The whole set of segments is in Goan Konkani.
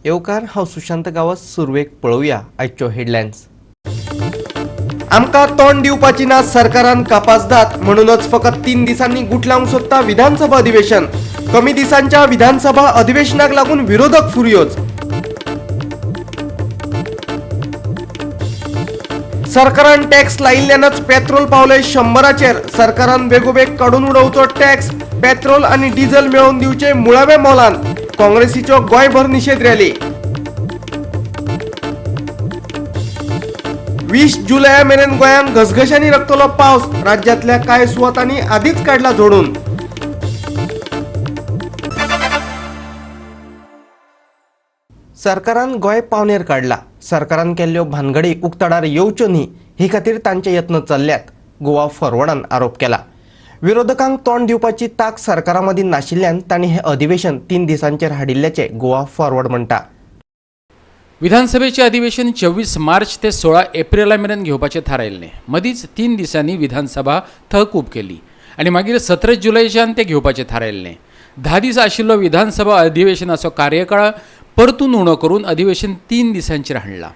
येवकार, हांव सुशांत गांवस. सुरवेक पळोवया आयच्यो हेडलायन्स. आमकां तोंड दिवपाची ना सरकारान कापासदाद, म्हणूनच फकत 3 दिसांनी गुटलावंक सोदता विधानसभा अधिवेशन. कमी दिसांच्या विधानसभा अधिवेशनाक लागून विरोधक फुरयोज. सरकारान टॅक्स लायिल्ल्यानच पेट्रोल पावले 100चेर. सरकारान बेगोबेग काडून उडोवचो टॅक्स, पेट्रोल आनी डिझल मेळोवन दिवचे मुळाव्या मोलान. काँग्रेसीच्यो गोंयभर निशेध रॅली. 20 जुलया मेरेन गोंयांत घसघशांनी रकतलो पावस. राज्यांतल्या कांय सुवातांनी आदींच काडला जोडून. सरकारान गोंय पावणेर काडला. सरकारान केल्ल्यो भानगडी उक्ताडार येवच्यो न्ही ही खातीर तांचे यत्न चल्ल्यात, गोवा फॉरवर्डान आरोप केला. विरोधकांक तोंड दिवपाची तांक सरकारा मदीं नाशिल्ल्यान तांणी हें अधिवेशन 3 दिसांचेर हाडिल्ल्याचें गोवा फॉरवर्ड म्हणटा. विधानसभेचें अधिवेशन 24 मार्च ते 16 एप्रिला मेरेन घेवपाचें थारायल्लें. मदींच 3 दिसांनी विधानसभा तहकूब केली आनी मागीर 17 जुलयच्यान तें घेवपाचें थारायल्लें. 10 दीस आशिल्लो विधानसभा अधिवेशनाचो कार्यकाळ परतून उणो करून अधिवेशन 3 दिसांचेर हाडलां.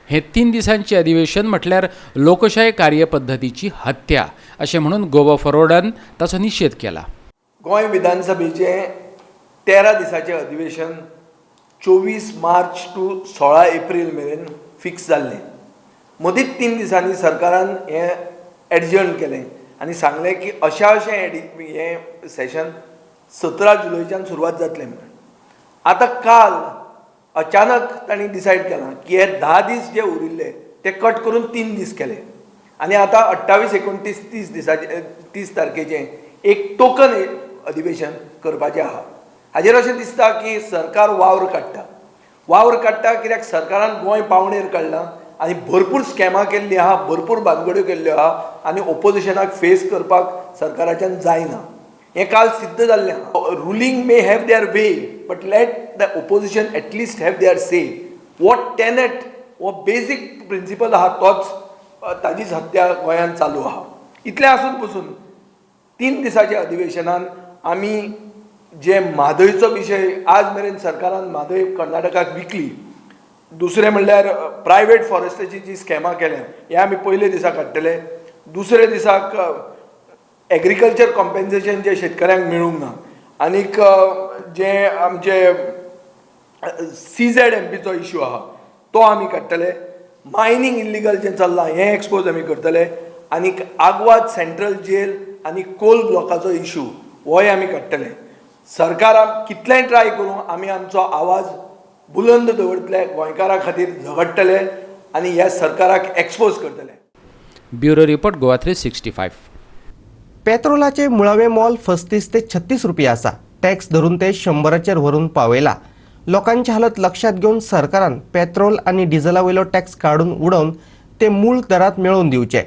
हें 3 दिसांचें अधिवेशन म्हटल्यार लोकशाय कार्यपद्दतीची हत्या अशें म्हणून गोवा फॉरवर्डान ताचो निशेध केला. गोंय विधानसभेचें 13 दिसाचें अधिवेशन 24 मार्च टू 16 एप्रील मेरेन फिक्स जाल्लें. मदींच 3 दिसांनी सरकारान हें एडजर्न केलें आनी सांगलें की अशें अशें हें सेशन 17 जुलयच्यान सुरवात जातलें म्हणून. आतां काल अचानक तांणी डिसायड केलां की हे 10 दीस जे उरिल्ले ते कट करून 3 दीस केले आनी आतां 28, 29, 30 दिसाचे 30 तारखेचें एक टोकन अधिवेशन करपाचें आहा. हाजेर अशें दिसता की सरकार वावर काडटा. वावर काडटा कित्याक सरकारान गोंय पावणेर काडलां आनी भरपूर स्कॅमां केल्लीं आहा, भरपूर भानगड्यो केल्ल्यो आहा आनी ओपोजिशनाक फेस करपाक सरकाराच्यान जायना हें काल सिद्ध जाल्लें आहा. Ruling may have their way but let the opposition at least have their say. हो टेनेट, हो बेजीक प्रिंसिपल आहा तोच ताजीच हत्या गोंयांत चालू आहा. इतलें आसून पसून 3 दिसाच्या अधिवेशनान आमी जे म्हादयचो विशय आज मेरेन सरकारान म्हादय कर्नाटकाक विकली. दुसरें म्हणल्यार प्रायवेट फॉरेस्टाची जी स्कॅमां केल्या हें आमी पयले दिसा काडटले. दुसरे दिसाक एग्रीकल्चर कॉम्पेन्सेशन जे शेतकऱ्यांक मेळूंक ना आनीक जे आमचे CZMPचो इश्यू आहा तो आमी काडटले. मायनींग इल्लिगल जें चल्लां हें एक्सपोज आमी करतले आनीक आगवाद सेंट्रल जेल आनी कोल ब्लॉकाचो इश्यू होय आमी काडटले. सरकारान कितलेंय ट्राय करूं आमी आमचो आवाज बुलंद दवरतले, गोंयकारां खातीर झगडटले आनी ह्या सरकाराक एक्सपोज करतले. Bureau report, Goa 365. पेट्रोलाचे मुळावे मोल 35 ते 36 रुपया आसा. टॅक्स धरून ते 100चेर व्हरून पावयला. लोकांची हालत लक्षात घेवन सरकारान पेट्रोल आनी डिझला वयलो टॅक्स काडून उडोवन ते मूळ दरात मेळोवन दिवचे.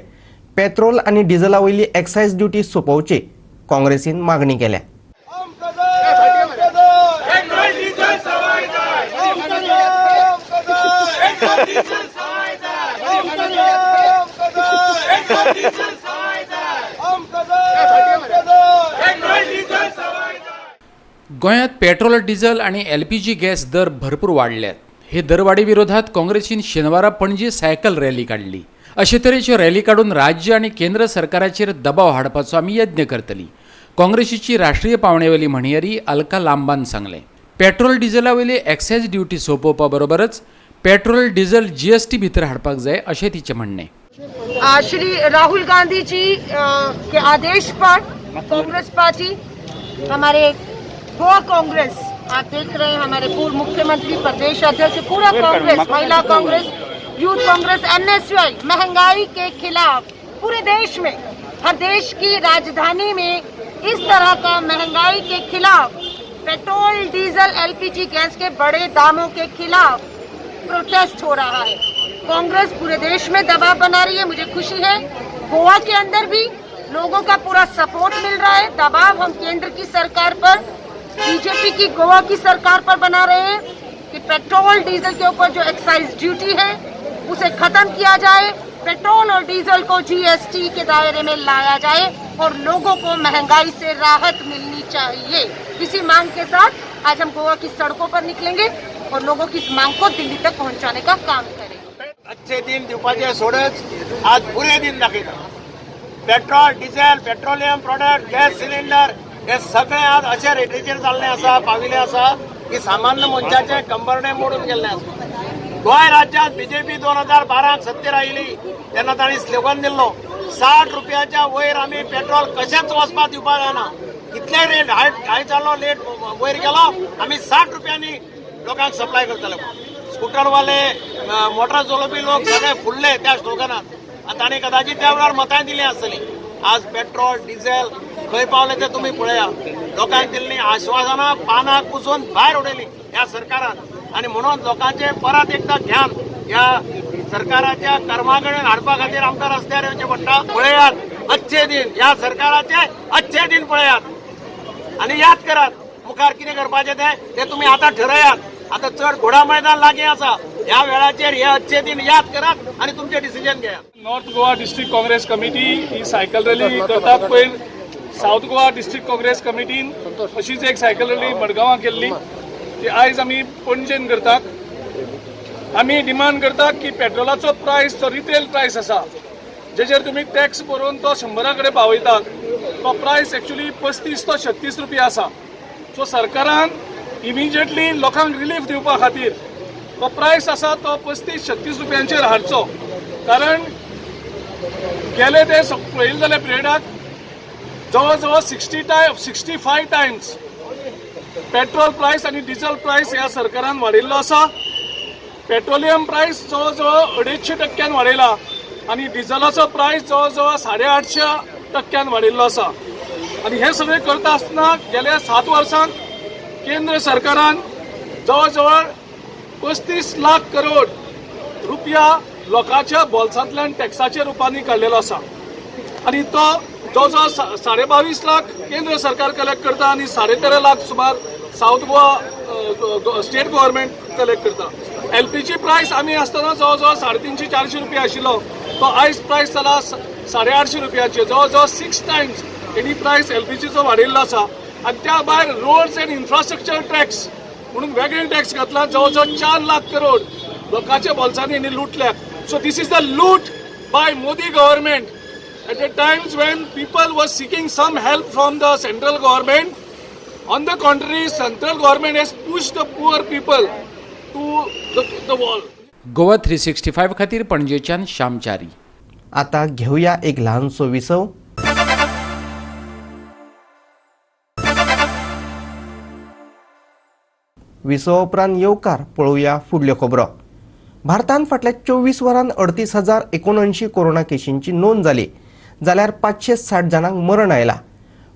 पेट्रोल आनी डिझला वयली एक्सायज ड्युटी सोंपोवची काँग्रेसीन मागणी केल्या. गोंयांत पेट्रोल, डिझल आनी LPG gas दर भरपूर वाडल्यात. हे दरवाडी विरोधात काँग्रेसीन शेनवारा पणजे सायकल रॅली काडली. अशे तरेच्यो रॅली काडून राज्य आनी केंद्र सरकाराचेर दबाव हाडपाचो आमी यत्न करतली, काँग्रेसीची राष्ट्रीय पावणेवेली म्हणयारी अलका लांबान सांगलें. पेट्रोल डिझला वयली एक्सायज ड्युटी सोंपोवपा बरोबरच पेट्रोल डिझल GST भितर हाडपाक जाय अशें तिचें म्हणणें. श्री राहुल गांधी जी के आदेश पर कांग्रेस पार्टी, हमारे गोवा कांग्रेस, आप देख रहे हैं हमारे पूर्व मुख्यमंत्री, प्रदेश अध्यक्ष, पूरा कांग्रेस, महिला कांग्रेस, यूथ कांग्रेस, NSUI, महंगाई के खिलाफ पूरे देश में, हर देश की राजधानी में इस तरह का महंगाई के खिलाफ, petrol, diesel, LPG gas K बड़े दामों के खिलाफ प्रोटेस्ट हो रहा है. कांग्रेस पूरे देश में दबाव बना रही है. मुझे खुशी है गोवा के अंदर भी लोगों का पूरा सपोर्ट मिल रहा है. दबाव हम केंद्र की सरकार पर, बीजेपी की गोवा की सरकार पर बना रहे हैं कि पेट्रोल डीजल के ऊपर जो एक्साइज ड्यूटी है उसे खत्म किया जाए, पेट्रोल और डीजल को GST के दायरे में लाया जाए और लोगों को महंगाई से राहत मिलनी चाहिए. इसी मांग के साथ आज हम गोवा की सड़कों पर निकलेंगे और लोगों की इस मांग को दिल्ली तक पहुंचाने का काम करें। अच्छे दिन दिवपाचे सोडच आज बुरे दिन दाखयता। Petrol, diesel, petroleum product, gas cylinder हे सगळे आज अशा रेटीचेर जाल्ले आसा, पाविल्ले आसा की सामान्य मनशाचे कंबरडे मोडून गेल्ले आसा। गोंय राज्यात बीजेपी 2012 सत्तेर आयली तेन्ना तांणी स्लोगन दिल्लो 60 रुपयाच्या वयर आमी पेट्रोल कशेंच वचपाक दिवपाक जायना, कितले रेट हाय जालो रेट वयर गेलो आमी 60 रुपयांनी लोकांक सप्लाय करतले। स्कुटरवाले, मोटर चलोवपी लोक सगळे फुडले त्या स्लोगनात आनी तांणी कदाचित त्या वेळार मतांय दिली आसतली। आज पेट्रोल डिझेल खंय पावले ते तुमी पळया। लोकांक दिल्ली आश्वासनां पानाक पुसून भायर उडयली ह्या सरकारान आनी म्हणून लोकांचे परत एकदा ध्यान ह्या सरकाराच्या कर्मा कडेन हाडपा खातीर आमकां रस्त्यार येवचें पडटा। पळयात अच्छे दिन, ह्या सरकाराचे अच्छे दिन पळयात आनी याद करात मुखार कितें करपाचें तें तुमी आतां ठरयात। आतां चड घोडा मैदान लागीं आसा, ह्या वेळाचेर हे अच्छे दिन याद करात आनी तुमचें डिसिजन घेयात। North Goa district Congress committee ही सायकल रॅली करतात। पयर सावथ गोवा डिस्ट्रिक्ट काँग्रेस कमिटीन अशीच एक सायकल रॅली मडगांवां केल्ली, ती आयज आमी पणजेन करतात। आमी डिमांड करतात की पेट्रोलाचो प्रायस जो रिटेल प्रायस आसा जेचेर तुमी टॅक्स भरून तो 100 कडेन पावयतात, तो प्रायस एक्चुली 35 तो 36 रुपया आसा। सो सरकारान इमिजिएटली लोकांक रिलीफ दिवपा खातीर तो प्रायस आसा तो 35-36 रुपयांचेर हाडचो, कारण गेले ते पळयलें जाल्यार पिरियडाक जवळ जवळ 65 टायम्स पेट्रोल प्रायस आनी डिझल प्रायस ह्या सरकारान वाडयल्लो आसा। पेट्रोलियम प्रायस जवळ जवळ 250% वाडयला आनी डिझलाचो प्रायस जवळ जवळ 850% वाडयल्लो आसा। आनी हें सगळें करता आसतना गेल्या 7 वर्सांत केंद्र सरकारान जवळ जवळ 35 लाख करोड रुपया लोकांच्या बोल्सांतल्यान टॅक्साच्या रुपांनी काडलेलो आसा आनी तो जवळ जवळ 22.5 लाख केंद्र सरकार कलेक्ट करता आनी 13.5 लाख सुमार South Goa state government collect करता। LPG प्रायस आमी आसतना जवळ जवळ 350-400 रुपया आशिल्लो, तो आयज प्रायस जाला 850 रुपयाचेर, जवळ जवळ 6 टायम्स हेणी प्रायस LPGचो वाडयल्लो आसा। आनी त्या भायर रोड्स एंड इन्फ्रास्ट्रक्चर टॅक्स म्हणून वेगळे टॅक्स घातला, जवळ जवळ 4 लाख करोड लोकांच्या बोल्सांनी हेणी लुटल्या। So this is the loot by Modi government at the times when people were seeking some help from the central government. On the contrary, central government has pushed the poor people to the wall. Goa 365 खातीर पणजेच्यान श्यामचारी। आता घेऊया एक ल्हानसो विसव। विसवा उपरांत येवकार पळोवया फुडल्यो खबरो। भारतान फाटल्या 24 वरांत 38,079 कोरोना केशींची नोंद जाली, जाल्यार 560 जाणांक मरण आयला।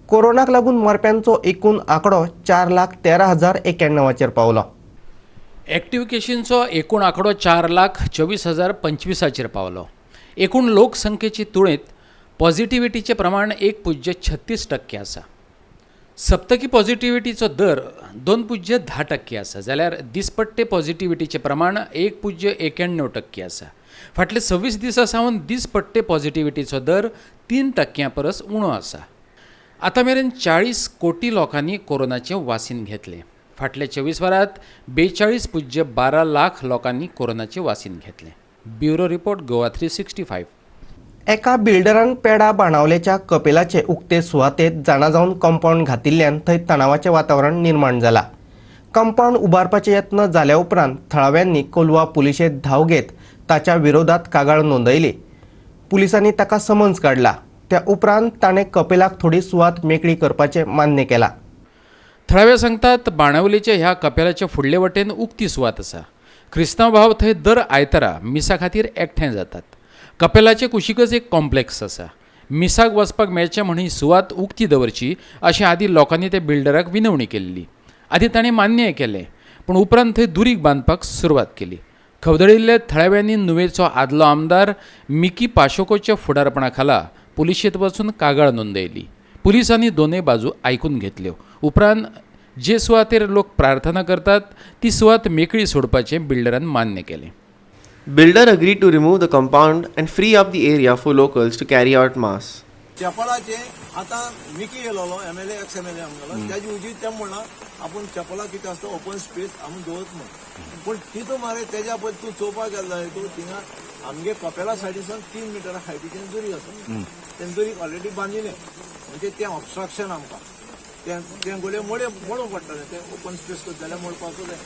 कोरोनाक लागून मरप्यांचो एकूण आंकडो 4,13,091 पावलो। एक्टिव्ह केशींचो एकूण आंकडो 4,24,025 पावलो। एकूण लोकसंख्येची तुळेंत पॉझिटिव्हिटीचें प्रमाण 1.36% आसा। सप्तकी पॉझिटिव्हिटीचो दर 2.10% आसा, जाल्यार दिसपट्टे पॉझिटिव्हिटीचें प्रमाण 1.91% आसा। फाटले 26 दिसां सावन दिसपट्टे पॉझिटिव्हिटीचो दर 3% परस उणो आसा। आतां मेरेन 40 कोटी लोकांनी कोरोनाचें वासीन घेतलें। फाटल्या 24 वरांत 42.12 लाख लोकांनी कोरोनाचें वासीन घेतलें। Bureau report, Goa 365। एका बिल्डरान पेडा बाणावलेच्या कपेलाचे उक्ते सुवातेत जाणा जावन कंपाऊंड घातिल्ल्यान थंय तणावाचें वातावरण निर्माण जाला। कंपाऊंड उबारपाचे यत्न जाल्या उपरांत थळाव्यांनी कोलवा पुलिशेंत धांव घेत ताच्या विरोधात कागाळ नोंदयली। पुलिसांनी ताका समन्स काडला। त्या उपरांत ताणें कपेलाक थोडी सुवात मेकळी करपाचें मान्य केलां। थळावे सांगतात बाणावलेच्या ह्या कपेलाच्या फुडले वटेन उक्ती सुवात आसा। क्रिस्तांव भाव थंय दर आयतारा मिसा खातीर एकठांय जातात। कपेलाचे कुशीकच एक कॉम्प्लेक्स आसा। मिसाक वचपाक मेळचें म्हण ही सुवात उक्ती दवरची अशें आदी लोकांनी त्या बिल्डराक विनवणी केल्ली। आदी ताणें मान्यय केलें, पूण उपरांत थंय दुरीग बांदपाक सुरवात केली। खवदळिल्ल्या थळाव्यांनी नुवेचो आदलो आमदार मिकी पाशोकोच्या फुडारपणा खाला पुलिशेंत वचून कागाळ नोंदयली। पुलिसांनी दोनूय बाजू आयकून घेतल्यो। उपरांत जे सुवातेर लोक प्रार्थना करतात ती सुवात मेकळी सोडपाचें बिल्डरान मान्य केलें। Builder agreed to remove the compound and free up the area for locals to carry out mass. चेपलाचे आतां मिकी येयलोलो MLA ex MLA आमगेलो तेजे उजी तें म्हणलां आपूण चपला कितें आसता ओपन स्पेस आमी दवरत म्हूण पूण तितू मरे तेज्या पय तूं चोवपाक गेलो जाल्यार तूं थिंगा आमगे कपेला सायडीसान 3 मिटरा हायटीचें जुरी आसा तें जुरीक ऑलरेडी बांदिलें म्हणजे तें ऑबस्ट्रक्शन आमकां तें तें गोडये मोडे मोडूंक पडटलें तें ओपन स्पेस करता जाल्यार मोडपाचो जाय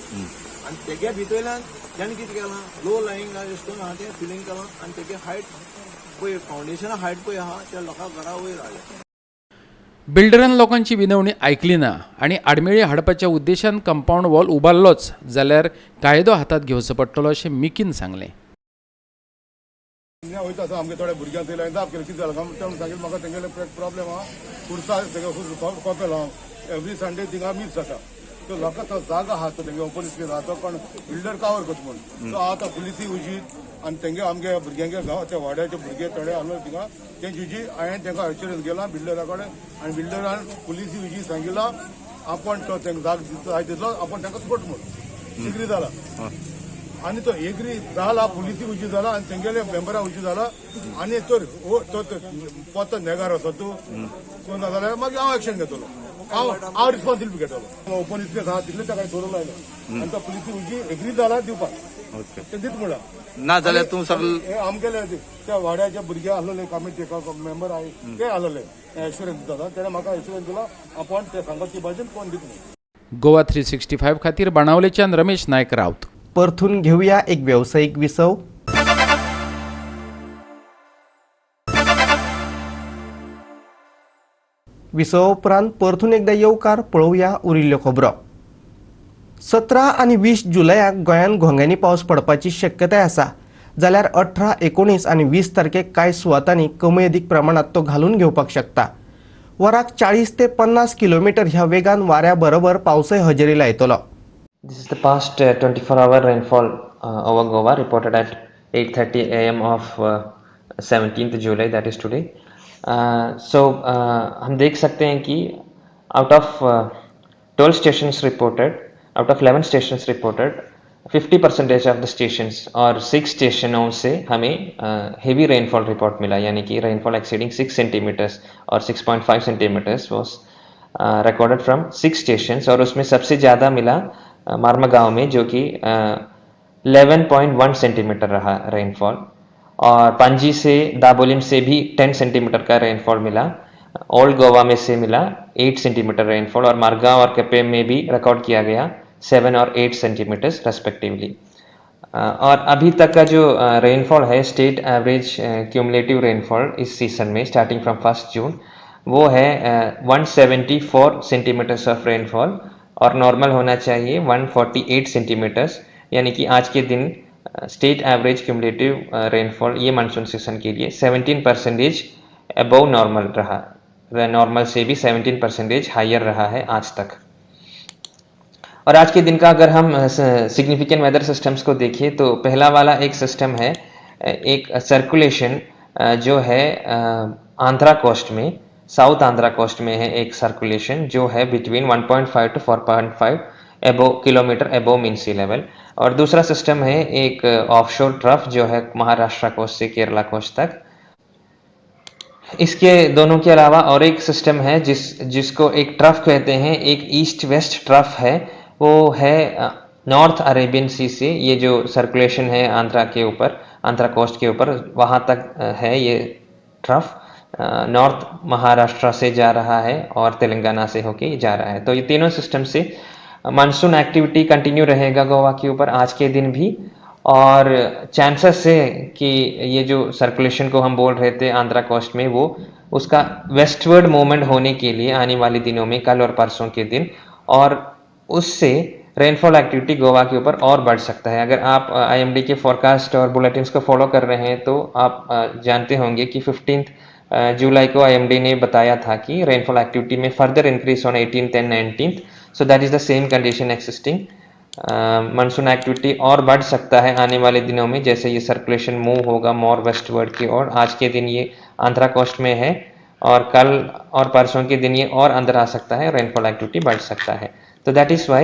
आनी तेगे भितरल्यान तेणें कितें केलां लो लायींग स्टोन आहा तें फिलींग केलां आनी तेगे हायट पळय फावंडेशना हायट पळय आहा त्या लोकां घरा वयर हाडलें. बिल्डरान लोकांची विनवणी आयकली ना आनी आडमेळी हाडपाच्या उद्देशान कंपावंड वॉल उबारलोच जाल्यार कायदो हातांत घेवचो पडटलो अशें मिकीन सांगलें. वयता आसा आमगे थोड्या भुरग्यांक थंय जाप केली कितें जालां काय सांगितलें म्हाका तेंगेले प्रॉब्लेम आहा कुर्सा कपेल आहा एवरी संडे थिंगा मीस जाता सो लोकां तो जागा आहा तो तेंगे ओपन स्पेस आहा तो कोण बिल्डर कावर करता म्हूण सो आतां पुलिसी उजीत आनी तेंगे आमगे भुरग्यांगे गांव त्या वाड्याचे भुरगे थोडे आसले थिंगा तेंची उजी हांवें तेंका एश्युरन्स गेला बिल्डरा कडेन आनी बिल्डरान पुलिसी उजी सांगिला आपण तो तेंका जाग जाय दितलो आपण तेंका सपोर्ट म्हूण एग्री जाला आनी तो एग्री जाला पुलिसी उजी जाला आनी तेंगेले मेंबरा उजी जाला आनी तर पोतो नेगार आसा तूं कोण ना जाल्यार मागीर हांव एक्शन घेतलो हांव हांव रिस्पॉन्सिबिलिटी घेतलो. ओपन स्पेस आहा तितले ताका सोडून लायलो आनी तो पुलिसी उजी एग्री जाला दिवपाक ते दीत म्हणला ना जाल्यार तूं सगळे आमगेले त्या वाड्याचे भुरगे आसलेले कमिटी मेंबर आहाय ते आसलेले एश्युरन्स दिता तेणें म्हाका एश्युरन्स दिला आपण ते सांगत ती भाशेन कोण दित न्हू. गोवा 365 खातीर बाणावलेच्यान रमेश नायक राऊत. परथून घेऊया एक व्यावसायिक विसव. विसव उपरांत परथून एकदा येवकार पळोवया उरिल्ल्यो खबरो. 17 आनी 20 जुलयाक गोंयांत घोंग्यांनी पावस पडपाची शक्यताय आसा जाल्यार 18, 19 आनी 20 तारखेक कांय सुवातांनी कमी अदीक प्रमाणांत तो घालून घेवपाक शकता. वराक 40 ते 50 किलोमिटर ह्या वेगान वाऱ्या बरोबर पावसय हजेरी लायतलो. This is the past 24-hour rainfall over Goa reported at 8:30 a.m. of 17th July, that is today. हम देख सकते हैं कि out of 12 stations reported, out of 11 stations reported, 50% of the stations और 6 स्टेशनों से हमें हेवी रेनफॉल रिपोर्ट मिला, यानी कि रेनफॉल एक्सीडिंग 6 सेंटीमीटर्स और 6.5 centimetres was recorded from 6 stations. और उसमें सबसे ज़्यादा मिला मारमगांव में, जो कि 11.1 सेंटीमीटर रहा रेनफॉल। और पणजी से दाबोलिम से भी 10 सेंटीमीटर का रेनफॉल मिला। ओल्ड गोवा में से मिला 8 सेंटीमीटर रेनफॉल और मारगांव और केपेम में भी रिकॉर्ड किया गया 7 और 8 सेंटीमीटर्स रेस्पेक्टिवली। और अभी तक का जो रेनफॉल है, स्टेट एवरेज क्यूमुलेटिव रेनफॉल इस सीज़न में स्टार्टिंग फ्रॉम 1 जून वो है 174 सेंटीमीटर्स ऑफ रेनफॉल और नॉर्मल होना चाहिए 148 सेंटीमीटर्स, यानी कि आज के दिन स्टेट एवरेज क्यूमुलेटिव रेनफॉल ये मानसून सीजन के लिए 17% अबव नॉर्मल रहा, नॉर्मल से भी 17% हायर रहा है आज तक। और आज के दिन का अगर हम सिग्निफिकेंट वेदर सिस्टम्स को देखें तो पहला वाला एक सिस्टम है, एक सर्कुलेशन जो है आंध्रा कोस्ट में, साउथ आंध्रा कोस्ट में है एक सर्कुलेशन जो है between 1.5 to 4.5 above kilometre above mean sea level. और दूसरा सिस्टम है एक ऑफशोर ट्रफ जो है महाराष्ट्र कोस्ट से केरला कोस्ट तक। इसके दोनों के अलावा और एक सिस्टम है जिसको एक ट्रफ कहते हैं, एक ईस्ट वेस्ट ट्रफ है, वो है नॉर्थ अरेबियन सी से ये जो सर्कुलेशन है आंध्रा के ऊपर, आंध्रा कोस्ट के ऊपर, वहाँ तक है ये ट्रफ, नॉर्थ महाराष्ट्र से जा रहा है और तेलंगाना से होके जा रहा है। तो ये तीनों सिस्टम से मानसून एक्टिविटी कंटिन्यू रहेगा गोवा के ऊपर आज के दिन भी। और चांसेस है कि ये जो सर्कुलेशन को हम बोल रहे थे आंध्रा कोस्ट में, वो उसका वेस्टवर्ड मूवमेंट होने के लिए आने वाले दिनों में, कल और परसों के दिन, और उससे रेनफॉल एक्टिविटी गोवा के ऊपर और बढ़ सकता है। अगर आप आईएमडी के फोरकास्ट और बुलेटिन्स को फॉलो कर रहे हैं तो आप जानते होंगे कि 15 जुलाई को आईएमडी ने बताया था कि रेनफॉल एक्टिविटी में further increase on 18th and 19th, so that is the same condition existing. Monsoon activity और बढ़ सकता है आने वाले दिनों में, जैसे ये सर्कुलेशन मूव होगा मोर वेस्टवर्ड की ओर। आज के दिन ये आंध्रा कोस्ट में है और कल और परसों के दिन ये और अंदर आ सकता है, रेनफॉल एक्टिविटी बढ़ सकता है। तो that is why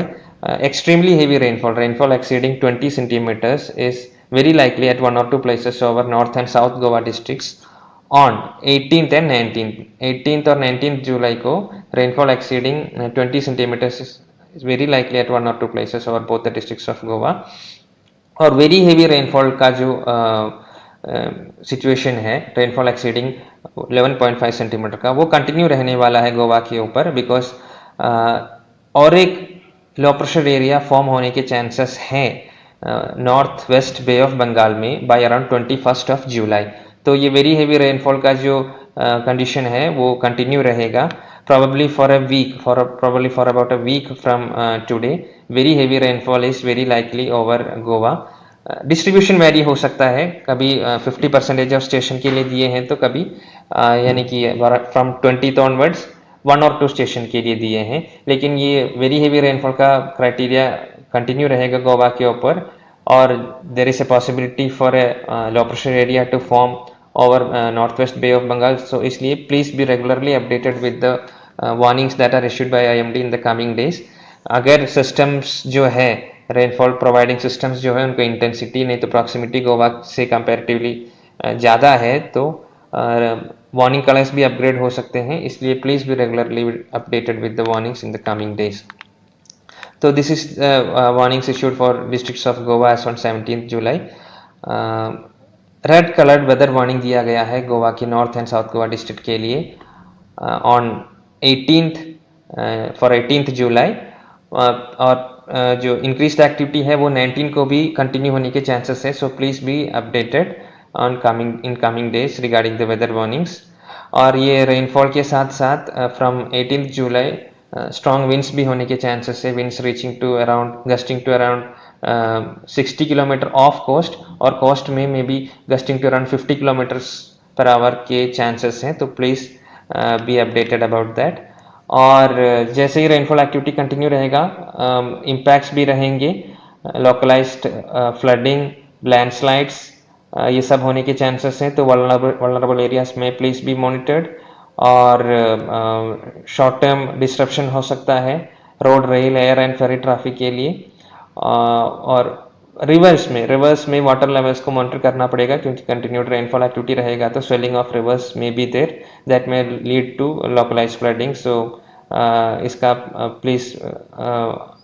extremely heavy rainfall, rainfall exceeding 20 centimetres is very likely at 1 or 2 places over north and south Goa districts on 18th and 19th, 18th और 19th जुलाई को rainfall exceeding 20 centimetres is very likely at one or two places over both the districts of Goa. Aur very heavy rainfall का जो सिचुएशन है, रेनफॉल एक्सीडिंग 11.5 सेंटीमीटर का, वो कंटिन्यू रहने वाला है गोवा के ऊपर, because और एक लो प्रेशर एरिया फॉर्म होने के चांसेस हैं north west bay of Bengal में बाय अराउंड 21 ऑफ जुलाई। तो ये वेरी हेवी रेनफॉल का जो कंडीशन है वो कंटिन्यू रहेगा probably for a week, probably for about a week from today. Very heavy rainfall is very likely over Goa. Distribution vary हो सकता है, कभी 50% ऑफ स्टेशन के लिए दिए हैं तो कभी यानी कि from 20th onwards 1 Aur 2 station K लिए दिए हैं, लेकिन ये वेरी हेवी रेनफॉल का क्राइटेरिया कंटिन्यू रहेगा गोवा के ऊपर। और there is a possibility for a low pressure area to form over north west bay of Bengal. So इसलिए please be regularly updated with the warnings that are issued by IMD in the coming days. अगर सिस्टम्स जो है, रेनफॉल प्रोवाइडिंग सिस्टम्स जो है, उनका इंटेंसिटी नहीं तो प्रॉक्सिमिटी गोवा से कंपैरेटिवली ज़्यादा है तो वार्निंग कलर्स भी अपग्रेड हो सकते हैं, इसलिए please be regularly updated with the warnings in the coming days. तो this is warnings issued for districts of Goa as on 17 July. Red coloured weather warning दिया गया है गोवा के north and south Goa district के लिए ऑन 18th for 18 जुलाई, और जो इंक्रीज एक्टिविटी है वो 19 को भी कंटिन्यू होने के चांसेस है। So please be updated on coming in coming days regarding the weather warnings. और ये रेनफॉल के साथ साथ फ्रॉम 18 जुलाई स्ट्रॉन्ग विंड्स भी होने के चांसेस है, winds reaching to around gusting to around 60 kilometre off coast, Aur coast में may be gusting to around 50 kilometres per hour K chances हैं। तो please be updated about that. और जैसे ही रेनफॉल एक्टिविटी कंटिन्यू रहेगा इम्पैक्ट्स भी रहेंगे, लोकलाइज्ड फ्लडिंग, लैंडस्लाइड्स ये सब होने के चांसेस हैं। तो वल्नरेबल एरियाज में please be monitored. Aur short term disruption हो सकता है road, rail, air and ferry traffic K लिए। और रिवर्स में वाटर लेवल्स को मॉनिटर करना पड़ेगा, क्योंकि कंटिन्यूड रेनफॉल एक्टिविटी रहेगा तो swelling of rivers may be there that may lead to localise flooding. So इसका प्लीज़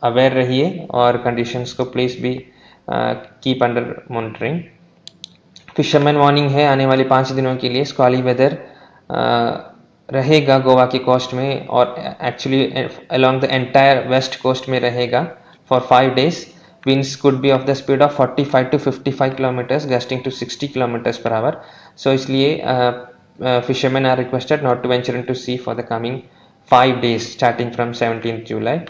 अवेयर रहिए और कंडीशंस को please be keep under monitoring. Fisherman warning है आने वाले 5 दिनों के लिए। स्क्वाली वेदर रहेगा गोवा की कोस्ट में और actually along the entire west coast में रहेगा for 5 days. Winds could be of the speed of 45 to 55 kilometers, gusting to 60 kilometers per hour. So इसलिए fishermen are requested not to venture into sea for the coming 5 days starting from 17th July.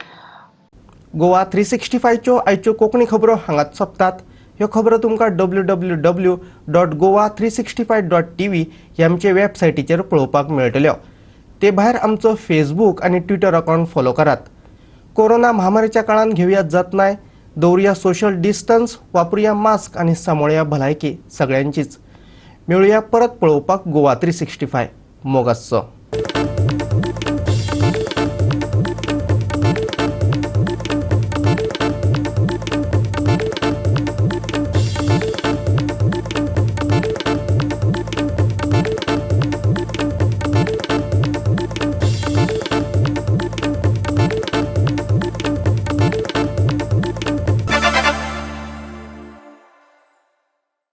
Goa 365 चो आयच्यो कोंकणी खबरो हांगाच सोंपतात. ह्यो खबरो तुमकां www.goa365.tv ह्या आमचे वेबसायटीचेर पळोवपाक मेळटल्यो. ते भायर आमचो फेसबूक आनी ट्विटर अकावंट फॉलो करात. कोरोना महामारीच्या काळान घेवया जतनाय, दवरुया सोशल डिस्टन्स, वापरुया मास्क आनी सांबाळुया भलायकी सगळ्यांचीच. मेळुया परत पळोवपाक गोवा 365. मोग आसचो.